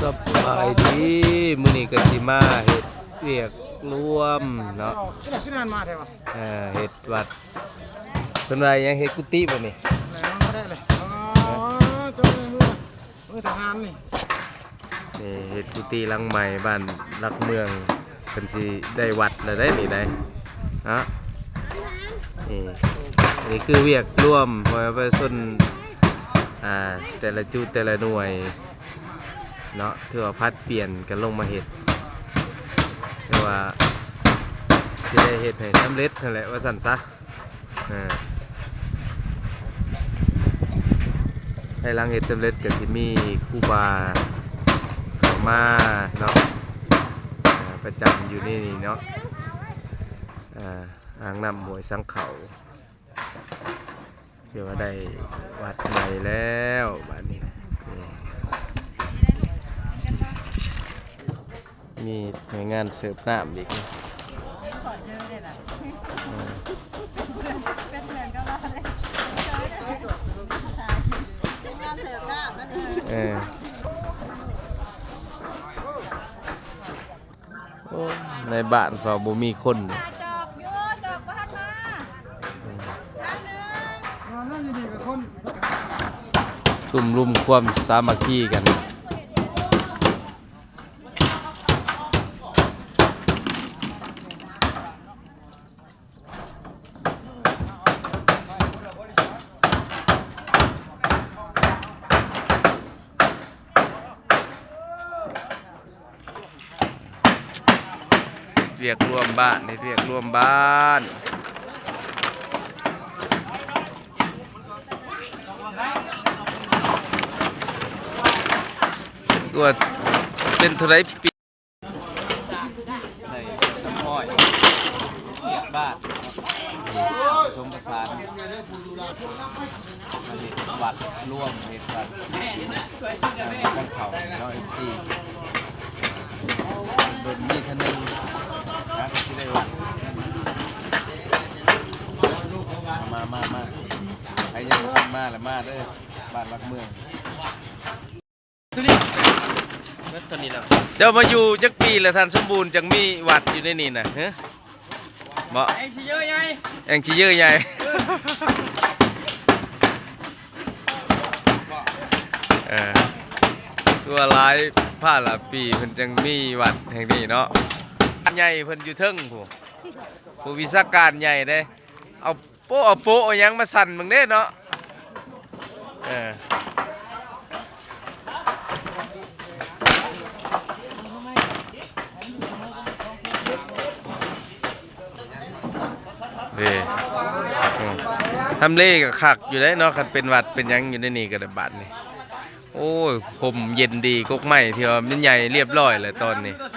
ສະບາຍດີ ມື້ນີ້ກໍຊິມາເຮັດວຽກລວມເນາະ ເອີ ເຮັດວັດ ເພິ່ນວ່າຫຍັງ ເຮັດກຸຕິບໍ່ນີ້? ແລ້ວມັນບໍ່ໄດ້ເລີຍ ອໍ ເຈົ້າເມືອ ເມືອທະຫານນີ້ ນີ້ເຮັດກຸຕິຫຼັງໃໝ່ບ້ານຫຼັກເມືອງ ເພິ່ນຊິໄດ້ວັດແລ້ວໄດ໋ນີ້ໄດ໋ເນາະ ນີ້ ນີ້ຄືວຽກລວມພໍ່ແມ່ປະຊາຊົນ ອ່າ ແຕ່ລະຈຸແຕ່ລະໜ່ວຍເນາະ ຖືວ່າຜັດປ່ຽນກັນລົງມາເຮັດ ແຕ່ວ່າຊິໄດ້ເຮັດໃຫ້ສຳເລັດຫັ້ນແຫຼະວ່າຊັ້ນຊະ. ເອີ ພາຍຫຼັງເຮັດສຳເລັດກໍຊິມີຄູບາເຂົ້າມາເນາະ ເອີ ປະຈຳຢູ່ໃນນີ້ເນາະ ເອີ ອ່າງນ້ຳຫ້ວຍສັງເຂົາ ຖືວ່າໄດ້ວັດໃໝ່ແລ້ວບາດນີ້ ນີ້ ມີໜ່ວຍງານເສີບນ້ຳອີກ ເອີ ໂອ້ ໃນບ້ານເຂົາບໍ່ມີຄົນ ຕຸ້ມລຸມຄວາມສາມັກຄີກັນ. ເຮັດວຽກລວມບ້ານ ເຮັດວຽກລວມບ້ານ ຕົວເປັນເທົ່າໃດປີ? ໃສ່ນ້ຳອ້ອຍ ວຽກບ້ານ ນີ້ ປະສົມປະສານ ເຮັດວັດລວມ ເຮັດວັດ ເອີ ວັດທາງເຂົ້າເນາະ ເອັຟຊີ ດົນມີເທື່ອໜຶ່ງນະ ກໍຊິໄດ້ວັດ ມາ ມາ ມາ ໃຜຍັງບໍ່ທັນມາລະມາເດີ ບ້ານຫຼັກເມືອງ. ເຈົ້າມາຢູ່ຈັກປີແລ້ວທ່ານສົມບູນ ຈັ່ງມີວັດຢູ່ໃນນີ້ນະ ຮະ? ບໍ່ ແອງຊິເຢີໃຫຍ່ ແອງຊິເຢີໃຫຍ່ ເອີ ເອີ ຄືວ່າຫຼາຍພັນລະປີເພິ່ນຈັ່ງມີວັດແຫ່ງນີ້ເນາະ ໃຫຍ່ເພິ່ນຢູ່ເທິງພຸ້ນ ຜູ້ວິຊາການໃຫຍ່ເດ້ ເອົາ ໂປະ ເອົາໂປະເອົາຫຍັງມາສັ່ນເບິ່ງເດ້ເນາະ ເອີ ເດ້ ອືມ ທຳເລກໍຄັກຢູ່ເດ້ເນາະ ຄັນເປັນວັດເປັນຫຍັງຢູ່ໃນນີ້ກໍໄດ້ບາດນີ້ ໂອ້ຍ ຮົ່ມເຢັນດີ ກົກໄມ້ທີ່ວ່າມັນໃຫຍ່ລຽບລ້ອຍແລ້ວຕອນນີ້. ອ່າ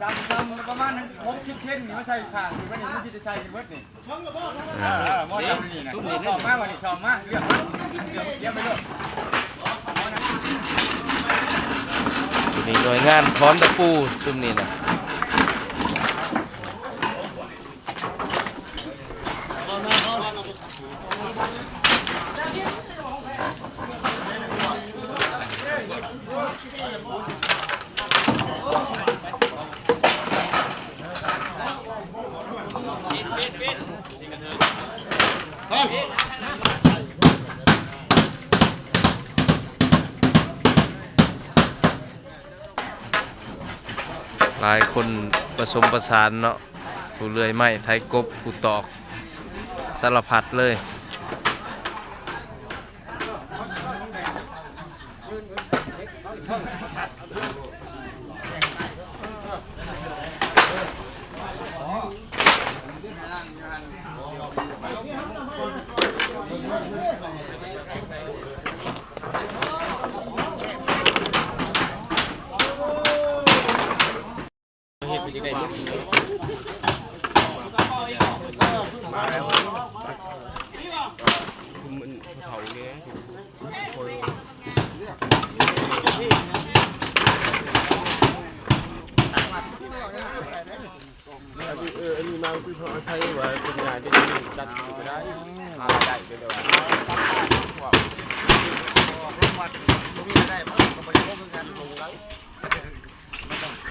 ຊ້ຳ ຊ້ຳປະມານຫົກສິບເຊັນນີ້ ມາໃສ່ຂ້າງນີ້ ມັນນີ້ ມັນຊິໄດ້ໃສ່ເບິດນີ້ ອ່າ ເອີ ໝໍ້ຈຳນີ້ນະ ຊອກມາ ບັດນີ້ຊອກມາ ເລືອກມາ ເລືອກ ເລືອກໄປໂລດ ນີ້ໜ່ວຍງານຖອນຕະປູ ຊຸມນີ້ນະ. ຫຼາຍຄົນປະສົມປະສານເນາະ ຜູ້ເລື່ອຍໄມ້ ໄຖກົບ ຜູ້ຕອກ ສາລະພັດເລີຍ. ເຮັດເປັນຈັ່ງໃດ ມາແລ້ວ ມັນເຖົ້າແລ້ວ ເອີ ອັນນີ້ມາຄືເຂົາໃຊ້ວ່າເປັນງານເປັນຈັດກໍໄດ້ ຫາລາຍໄດ້ ແຕ່ວ່າພວກທາງວັດບໍ່ມີລາຍໄດ້ ມັນກໍບໍ່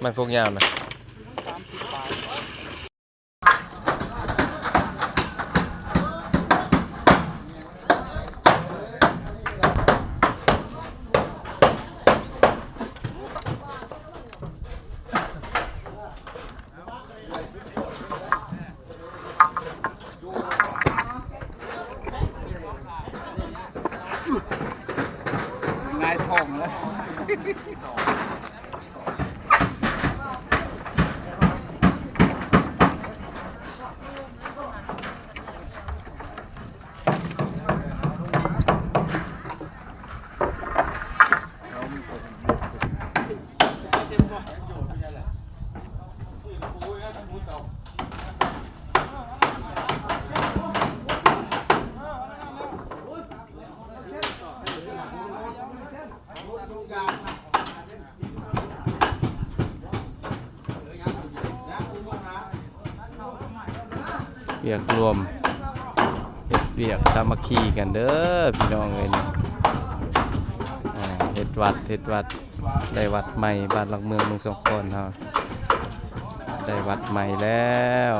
ไม้พวกยาวนะ หงายท้องเลย เวียกร่วม เฮ็ดเวียกสามัคคีกันเด้อพี่น้องเอ้ยนี่ อ่า เฮ็ดวัด เฮ็ดวัด ได้วัดใหม่ บ้านหลักเมืองเมืองสองคอนเฮา ได้วัดใหม่แล้ว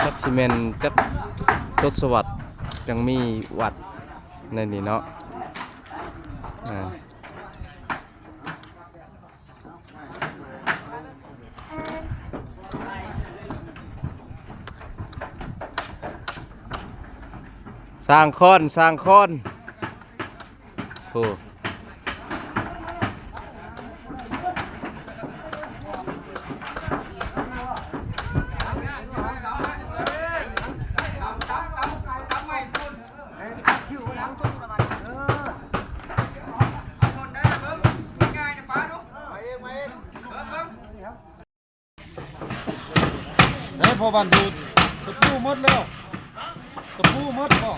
จักสิแม่นจักทศวรรษจั่งมีวัดในนี้เนาะ อ่า สร้างคอน สร้างคอน โอ้ เด้ พ่อบ้านดูด ตะปูหมดแล้ว ตะปูหมดบ่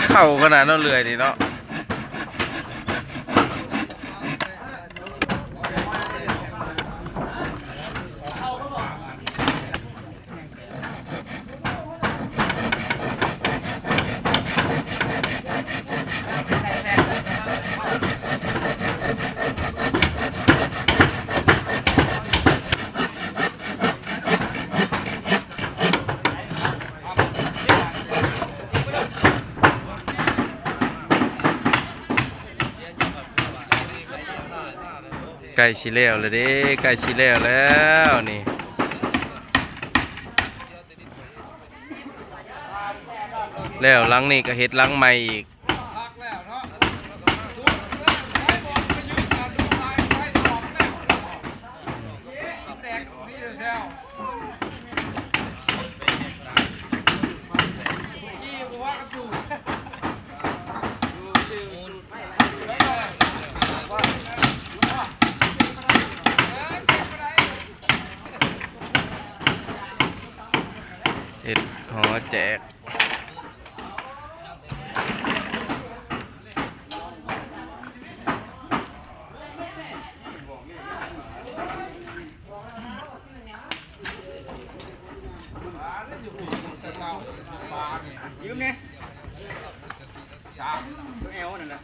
เข้าขนาดนั้นเลยนี่เนาะ ใกล้สิแล้วแล้วเด้ ใกล้สิแล้วแล้วนี่ แล้วหลังนี้ก็เฮ็ดหลังใหม่อีก เฮ็ดหอแจก ยืมนี่ แอลนั่นแหละ